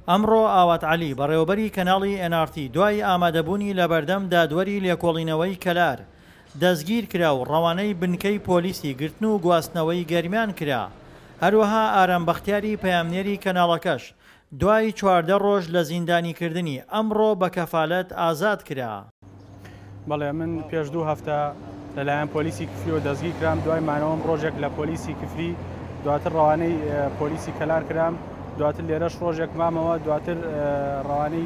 ئەمڕۆ ئاوات عەلی، بەڕێوەبەری کەناڵی ئێن ئاڕ تی دوای ئامادەبوونی لەبەردەم دادوەری لێکۆڵینەوەی کەلار دەستگیرکرا و ڕەوانەی بنکەی پۆلیسی گرتن و گواستنەوەی گەرمیان کرا، هەروەها ئارام بەختیاری پەیامنێری کەناڵەکەش دوای 14 ڕۆژ لە زیندانیکردنی ئەمڕۆ بە کەفالەت ئازاد کرا. بەڵێ من پێش دوو هەفتە لەلایەن پۆلیسی کفریەوە دەستگیر کرام دوای مانەوەم ڕۆژێک لە پۆلیسی کفری دواتر ڕەوانەی پۆلیسی کەلار کرام دواتر لێرەش ڕۆژێک مامەوە دواتر ڕەوانەی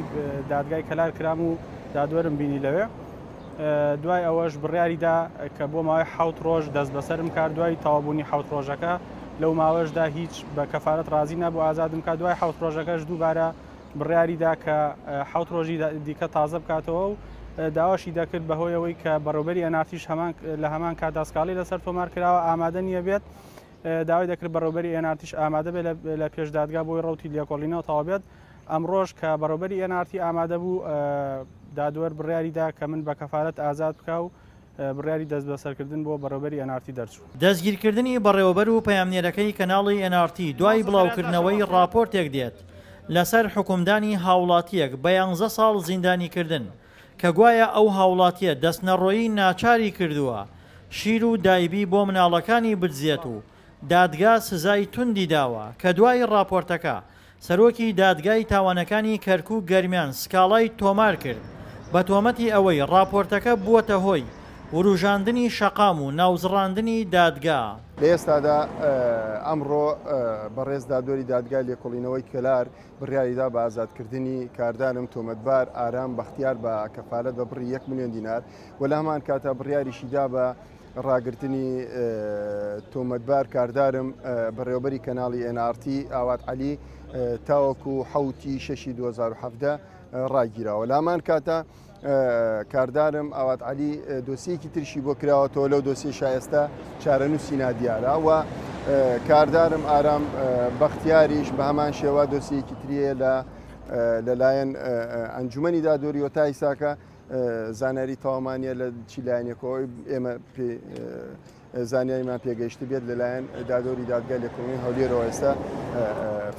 دادگای کەلار کرام و دادوەرم بینی لەوێ دوای ئەوەش بڕیاری دا کە بۆ ماوەی حەوت ڕۆژ دەست بەسەرم کار دوای تەوابوونی حەوت ڕۆژەکە لەو ماوەشدا هیچ بە کەفارەت ڕازی نەبوو ئازادم کا دوای حەوت ڕۆژەکەش دووبارە بڕیاری دا کە حەوت ڕۆژی دیکە تازە بکاتەوە و داواشی دەکرد بەهۆی ئەوەی کە بەڕێوبەری ئێنارتیش هەمان لە هەمان کاتدا سکاڵی لەسەر تۆمار کراوە ئامادە نییە بێت داوای دەکرد بەڕێوبەری ئێنارتیش ئامادە بێت لە پێش دادگا بۆی ڕوتی لێکۆڵینەوە تەواو بێت ئەمڕۆژ کە بەڕێوبەری ئێنارتی ئامادە بوو دادوەر بڕیاری دا کە من بە کەفالەت ئازاد بکا و بڕیاری دەستبەسەرکردن بۆ بەڕێوبەری ئێن ئاڕ تی دەرچوو. دەستگیرکردنی بەڕێوەبەر و پەیامنێرەکەی کەناڵی ئێن ئاڕ تی دوای بڵاوکردنەوەی ڕاپۆرتێک دێت لەسەر حوکمدانی هاوڵاتییەک بە یانزە ساڵ زیندانیکردن کە گوایە ئەو هاوڵاتییە دەستنەڕۆیی ناچاری کردووە شیر و دایبی بۆ مناڵەکانی بدزێت و دادگا سزای توندی داوە کە دوای ڕاپۆرتەکە سەرۆکی دادگای تاوانەکانی کەرکوک گەرمیان سکاڵای تۆمار کرد بە تۆمەتی ئەوەی ڕاپۆرتەکە بووەتە هۆی وروژاندنی شەقام و ناوزڕاندنی دادگا. لە ئێستادا ئەمڕۆ بەڕێز دادوەری دادگای لێکۆڵینەوەی کەلار بڕیاریدا بە ئازادکردنی کاردارم تۆمەتبار ئارام بەختیار بە کەفالەت بە بڕی یەک ملیۆن دینار و لە هەمان کاتا بڕیاریشی دا بە ڕاگرتنی تۆمەتبار کاردارم بەڕێوەبەری کەناڵی ئێن ئاڕ تی ئاوات عەلی تاوەکو حەوتی شەشی 2017 ڕاگیراوە لامان کاتە کاردارم ئاوات عەلی دۆسیەکی ترشی بۆ کراوەتەوە لەو دۆسیە شایستا چارەنووسی نادیارە و کاردارم ئارام بەختیاریش بە هەمان شێوە دۆسیەکی تریە لە لەلایەن ئەنجومەنی دادوەری و تا ئیساکە زانیاری تەواومان نییە لە چی لایەنێکەوە ئێمە پێ زانیاریمان پێگەیشت بێت لەلایەن دادۆری دادگای لێکۆڵینەوەی هەولێرەوە ئێستا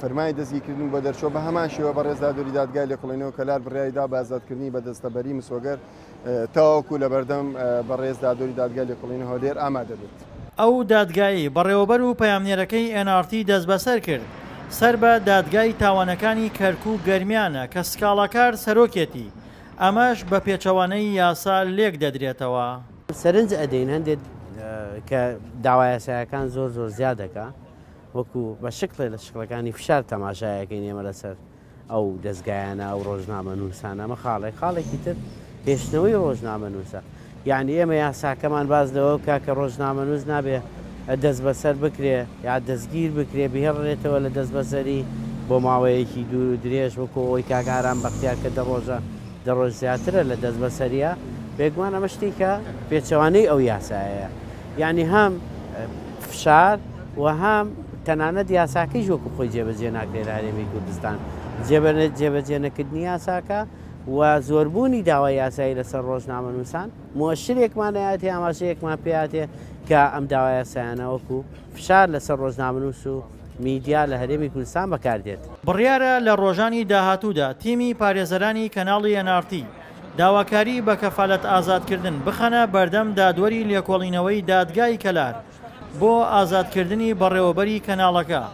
فەرمانی دەستگیرکردن بۆ دەرچوە بە هەمان شێوە بەڕێز دادۆری دادگای لێکۆڵینەوە کەلار بڕیاری دا بە ئازادکردنی بە دەستەبەری مسۆگەر تاوەکو لەبەردەم بەڕێز دادۆری دادگای لێکۆڵینەوە هەولێر ئامادە بێت. ئەو دادگایەی بەڕێوەبەر و پەیامنێرەکەی ئێن ئاڕ تی دەستبەسەر کرد، سەر بە دادگای تاوانەکانی کەرکوک گەرمیانە کە سکاڵاکار سەرۆکێتی، ئەمەش بە پێچەوانەی یاسا لێک دەدرێتەوە. سەرنج ئەدەین هەندێک کە داوا یاسایەکان زۆر زۆر زیاد دەکا وەکو بە شکڵێ لە شکڵەکانی فشار تەماشایەکەین ئێمە لەسەر ئەو دەزگایانە ئەو ڕۆژنامەنووسانە ئەمە خاڵێک خاڵێکی تر هێشتنەوەی ڕۆژنامەنووسە یعنی ئێمە یاساکەمان باز لەوە بکە کە ڕۆژنامەنووس نابێ دەستبەسەر بکرێ یا دەستگیر بکرێ بهێڵرێتەوە لە دەستبەسەری بۆ ماوەیەکی دوور و درێژ وەکو ئەوەی کاک ئارام بەختیار کە دە ڕۆژە دە ڕۆژ زیاترە لە دەستبەسەریە بێگومان ئەمە شتێکە پێچەوانەی ئەو یاسایەیە یعنی هەم فشار و هەم تەنانەت یاساکەیش وەکو خۆی جێبەجێ ناکرێت لە هەرێمی کوردستان جێبەجێ نەکردنی یاساکە و زۆربوونی داوای یاسایی لەسەر ڕۆژنامەنووسان مؤشرێکمان ئەیاتێ ئاماژەیەکمان پێیاتێ کە ئەم داوا یاسایانە وەکو فشار لەسەر ڕۆژنامەنووس و میدیا لە هەرێمی کوردستان بەکاردێت. بڕیارە لە ڕۆژانی داهاتوودا تیمی پارێزەرانی کەناڵی ئێن ئاڕ تی داواکاری بە کەفالەت ئازادکردن بخەنە بەردەم دادوەری لێکۆڵینەوەی دادگای کەلار بۆ ئازادکردنی بەڕێوەبەری کەناڵەکە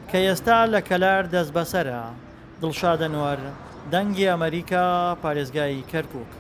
کە ئێستا لە کەلار دەستبەسەرە. دڵشاد ئەنوەر، دەنگی ئەمەریکا، پارێزگای کەرکوک.